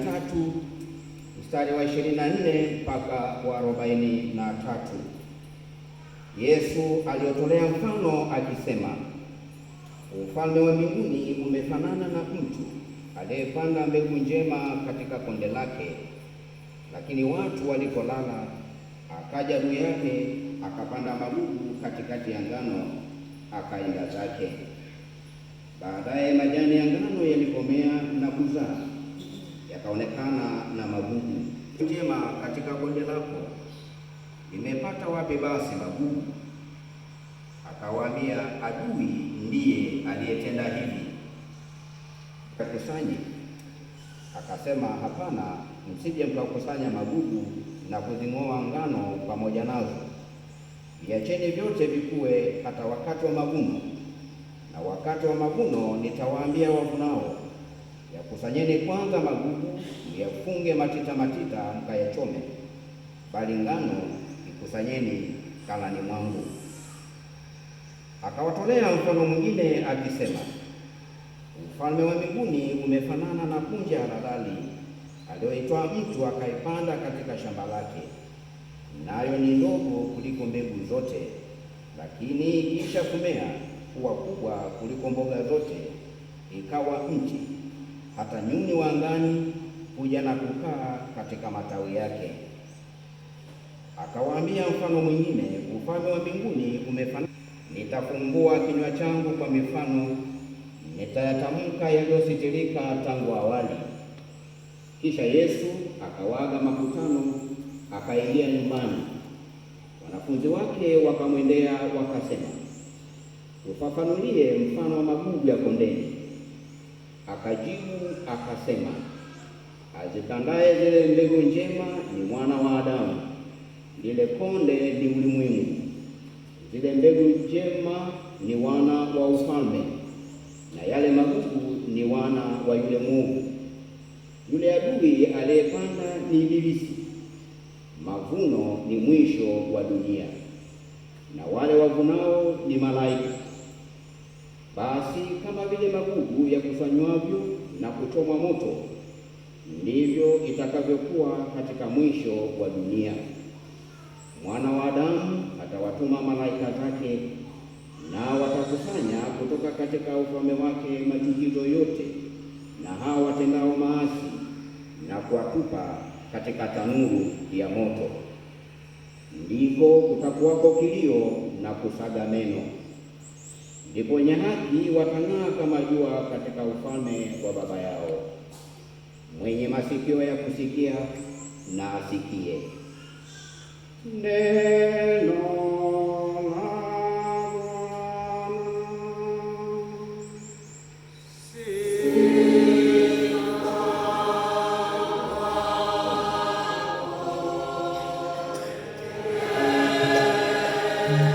13 mstari wa 24 mpaka wa 43. Yesu aliotolea mfano akisema, ufalme wa mbinguni umefanana na mtu aliyepanda mbegu njema katika konde lake, lakini watu walipolala, akaja adui yake akapanda magugu katikati ya ngano, akaenda zake. Baadaye majani ya ngano yalipomea na kuzaa, yakaonekana na magugu. Njema katika konde lako, nimepata wapi basi magugu? Akawaambia, adui ndiye aliyetenda hivi. Akakusanye. Akasema, hapana, msije mkakusanya magugu na kuzing'oa ngano pamoja nazo. Viacheni vyote vikue hata wakati wa mavuno. Na wakati wa mavuno nitawaambia wavunao, yakusanyeni kwanza magugu, myafunge matita matita, mkayachome, bali ngano ikusanyeni ghalani mwangu. Akawatolea mfano mwingine akisema, ufalme wa mbinguni umefanana na punje ya haradali aliyoitwaa mtu akaipanda katika shamba lake, nayo ni ndogo kuliko mbegu zote, lakini kisha kumea huwa kubwa kuliko mboga zote, ikawa mti, hata nyuni wa angani huja na kukaa katika matawi yake. Akawaambia mfano mwingine, ufalme wa mbinguni umefanana, nitafumbua kinywa changu kwa mifano, nitayatamka yaliyositirika tangu awali. Kisha Yesu akawaaga makutano, akaingia nyumbani. Wanafunzi wake wakamwendea wakasema, tufafanulie mfano wa magugu ya kondeni. Akajibu akasema, azipandaye zile mbegu njema ni Mwana wa Adamu, lile konde ni ulimwengu, zile mbegu njema ni wana wa ufalme, na yale magugu ni wana wa yule mwovu. Yule adui aliyepanda ni Ibilisi. Mavuno ni mwisho wa dunia, na wale wavunao ni malaika. Basi kama vile magugu yakusanywavyo na kuchomwa moto, ndivyo itakavyokuwa katika mwisho wa dunia. Mwana wa Adamu atawatuma malaika zake, nao watakusanya kutoka katika ufalme wake machukizo yote na hao watendao maasi, na kuwatupa katika tanuru ya moto. Ndiko kutakuwako kilio na kusaga meno. Ndipo wenye haki watang'aa kama jua katika ufalme wa Baba yao. Mwenye masikio ya kusikia na asikie. Neno